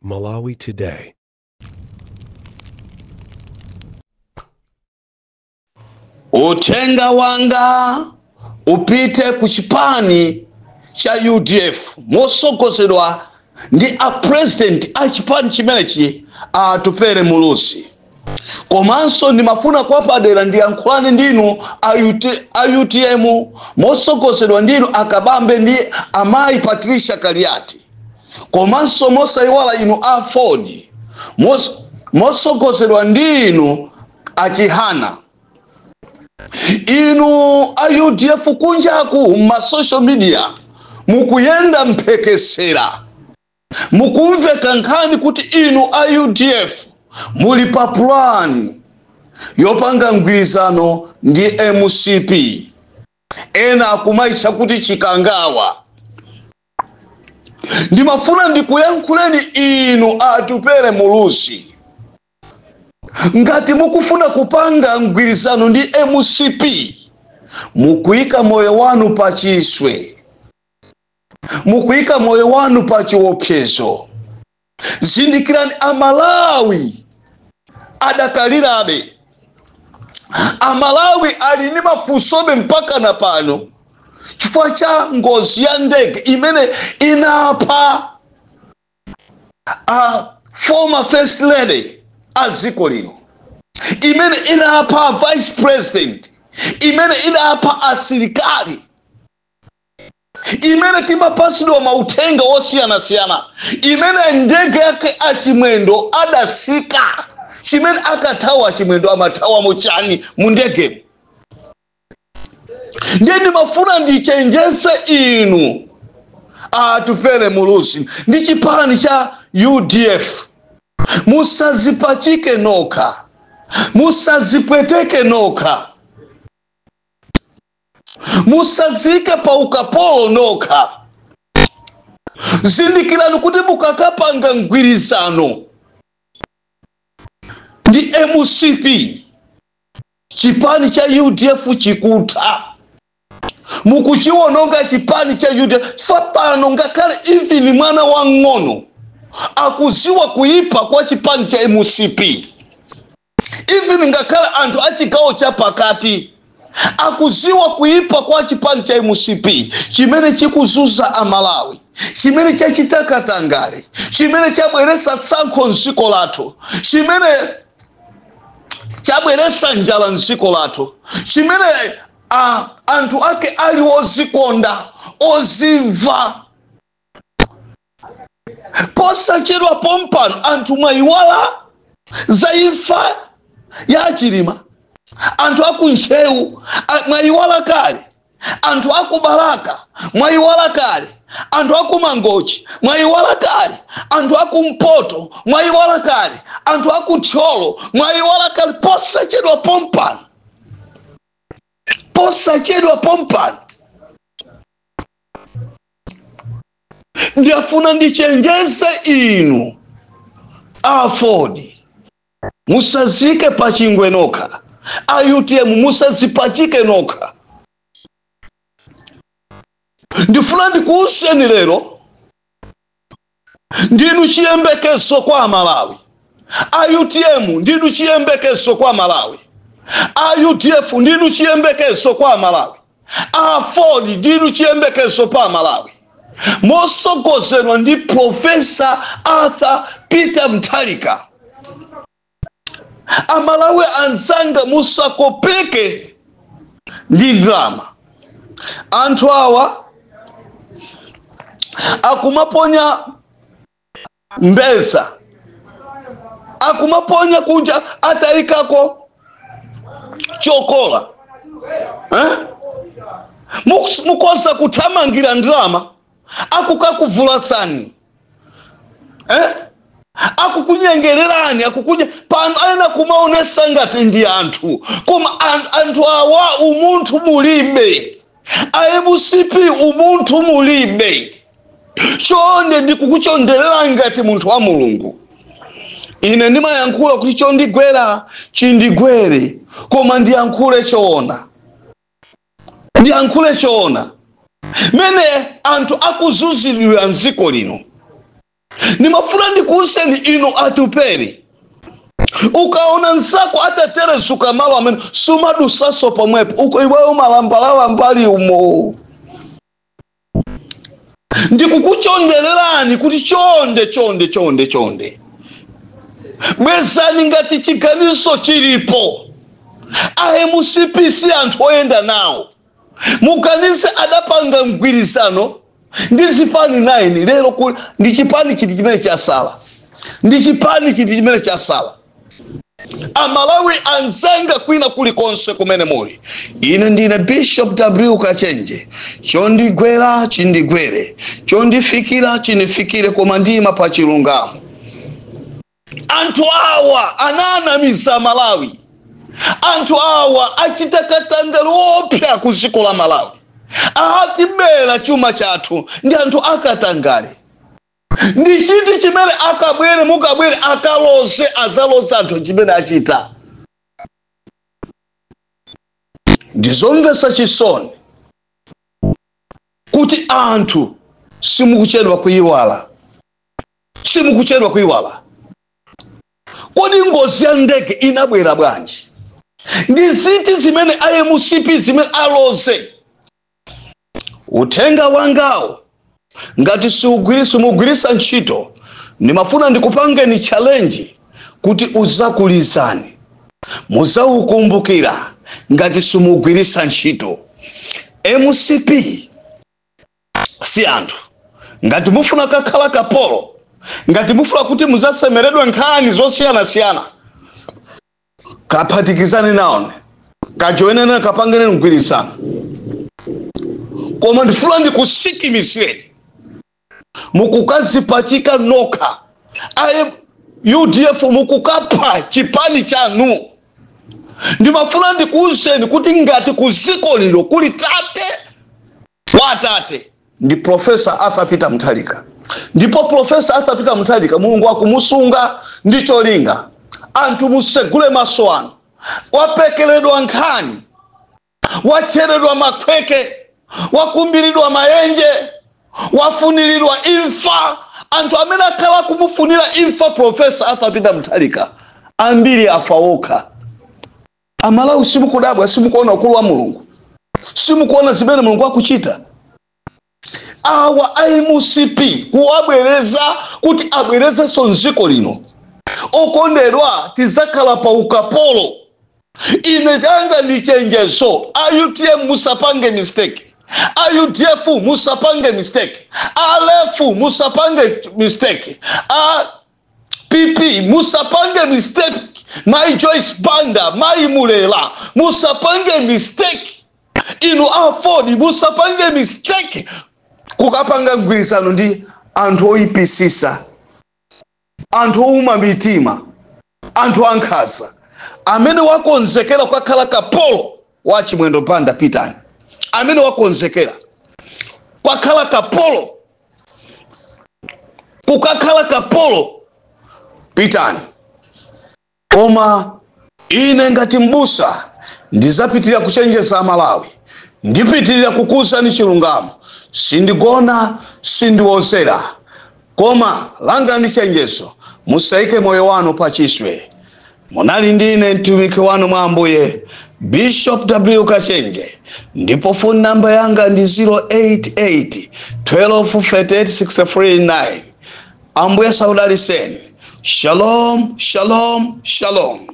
Malawi Today. Uthenga wanga upite ku chipani cha UDF mosogozedwa ndi a president a chipani chimenechi, Atupele Muluzi. Komanso ndimafuna kwapadera ndiyankhulane ndinu a UTM mosogozedwa ndinu Akabambe ndi amayi Patricia Kaliati. Komanso mosayiwala inu a Ford mosogozedwa ndinu Achihana. Inu a UDF kunjaku ma social media mukuyenda mphekesera, mukumveka nkhani kuti inu a UDF muli pa plan yopanga mgwirizano ndi MCP. Ena akumaitcha kuti Chikangawa. Ndimafuna ndikuyankhuleni inu Atupele Muluzi, ngati mukufuna kupanga mgwirizano ndi MCP, mukuyika moyo wanu pa chiswe, mukuyika moyo wanu pa chiopsezo. Zindikirani, Amalawi adakalirabe, Amalawi ali ndi mafunsobe mpaka na pano chifukwa cha ngozi ya ndege imene inapha a former first lady a dziko lino, imene inapha vice president, imene inapha asilikali, imene timapasidwa mauthenga osiyanasiyana, imene ndege yake Achimwendo adasika. Chimene akathawa Achimwendo amathawa muchani mu ndegemo? Ndiye ndimafuna ndichenjese inu Atupele Muluzi ndi chipani cha UDF, musazipachike nokha, musazipweteke nokha, musazike pa ukapolo nokha. Zindikirani kuti mukakapanga mgwirizano ndi MCP, chipani cha UDF chikutha. Mukuchiwononga chipani cha UDF. Chifukwa pano ngakhale even mwana wang'ono akuziwa kuipa kwa chipani cha MCP. Even ngakhale anthu achigawo cha pakati akuziwa kuipa kwa chipani cha MCP, chimene chikuzuza Amalawi, chimene chachita katangale, chimene chabweresa tsankho mdziko lathu, chimene chabweresa njala mdziko lathu, chimene anthu ake ali ozikonda, ozimva. Posachedwa pompano anthu mwayiwala za imfa ya Chilima, anthu aku Ntcheu mwayiwala kale, anthu aku Balaka mwayiwala kale, anthu aku Mangochi mwayiwala kale, anthu aku Mpoto mwayiwala kale, anthu aku Thyolo mwayiwala kale. Posachedwa pompano, posachedwa pompano, ndiyafuna ndichenjeze inu Aford, musazike pachingwe nokha, a UTM musazipachike nokha. Ndifuna ndikuwuzeni lero, ndinu chiyembekezo kwa Malawi. A UTM ndinu chiyembekezo kwa Malawi, a UDF ndinu chiyembekezo kwa Malawi, a Ford ndinu chiyembekezo pa Malawi, mosogozedwa ndi Professor Arthur Peter Mutharika. Amalawi anzanga, musakopeke ndi drama. Anthu awa akumaponya mbeza, akumaponya kunja atayikako chokola, eh? Mukosa kuthamangira ndrama, akukakuvulasani, eh? Akukunyengererani, akukunye pano ayena kumaonesa ngati ndi anthu, koma anthu awa umunthu mulibe. A MCP umunthu mulibe. Chonde ndikukuchonderera ngati munthu wa Mulungu. Ine ndimayankhula kuti chondigwera chindigwere, koma ndiyankhule choona, ndiyankhule choona. Mene anthu akuzunzidwira mdziko lino, Nimafuna ndikuwuzeni inu Atupele, ukaona nzako ataterezuka malo amene sumadusaso pomwepo, uko iweyo umalambalala mbali umo. Ndikukuchondererani kuti chonde chonde chonde chonde, bwezani ngati chiganizo chilipo. A MCP si anthu oyenda nawo. Muganize, adapanga mgwirizano ndi zipani 9. Lero ndi chipani chiti chimene chasala? Ndi chipani chiti chimene chasala? Amalawi anzanga kwina kulikonse kumene muli, ine ndine Bishop W Kachenje. Chondigwera chindigwere, chondifikira chinifikire, koma ndima pa chilungamo. Anthu awa ananamiza Malawi. Anthu awa achita katangale opsa ku dziko la Malawi, atibera chuma chathu ndi anthu akatangale. Ndi chiti chimene akabwere, mukabwere akaloze, azaloze anthu chimene achita? Ndizomvetsa chisoni kuti anthu simukuchedwa kuyiwala, simukuchedwa kuyiwala. Kodi ngozi ya ndege inabwera bwanji? Ndi ziti zimene a MCP zimene aloze? Uthenga wangawo ngati simugwirisa ntchito, ndimafuna ndikupangeni challenge kuti uzakulizani, muzaukumbukira ngati simugwirisa ntchito. MCP si anthu. Ngati mufuna kakhala kapolo, ngati mufuna kuti muzasemeredwe nkhani zosiyanasiyana, kaphatikizane nawo, kajowenene, kapangene mgwirizano. Koma ndifuna ndikusikimisireni, mukukazipachika nokha. A UDF, mukukapha chipani chanu. Ndimafuna ndikuwuzeni kuti ngati kuziko lino kuli tate wa tate, ndi Professor Arthur Peter Mutharika. Ndipo Professor Arthur Peter Mutharika, Mulungu akumusunga ndi cholinga. Anthu musegule maso anu. Wapekeledwa nkhani, wacheredwa makhweke, wakumbiridwa maenje, wafuniridwa imfa. Anthu amene akhala kumufunira imfa Professor Arthur Peter Mutharika ambiri afa okha. Amalawi, simukudabwa? Simukuona ukulu wa Mulungu? Simukuona zimene Mulungu akuchita? Awa a MCP kuwabwereza kuti abwerezenso mdziko lino, okondedwa, tizakhala pa ukapolo. Ine changa ndi chenjezo: a UTM musapange mistake, a UDF musapange mistake, a LEF musapange mistake, a PP musapange mistake, Mai Joyce Banda, Mai Mulela musapange mistake, inu AFORD musapange mistake kukapanga mgwirizano ndi anthu oyipisisa, anthu ouma mitima, anthu ankhanza. Amene wakonzekera kukakhala kapolo wa Chimwendo Banda, pitani. Amene wakonzekera kukakhala kapolo, kukakhala kapolo, pitani. Koma ine ngati mbusa ndizapitirira kuchenjeza Amalawi, ndipitirira kukuwuzani chilungamo. Sindigona, sindiwozera, koma langa ndi chenjezo: musayike moyo wanu pachiswe. Munali ndine mtumiki wanu mwa Ambuye, Bishop W Kachenje, ndipo phone number yanga ndi 088 12 38 63 9. Ambuye saudaliseni. Shalom, shalom, shalom.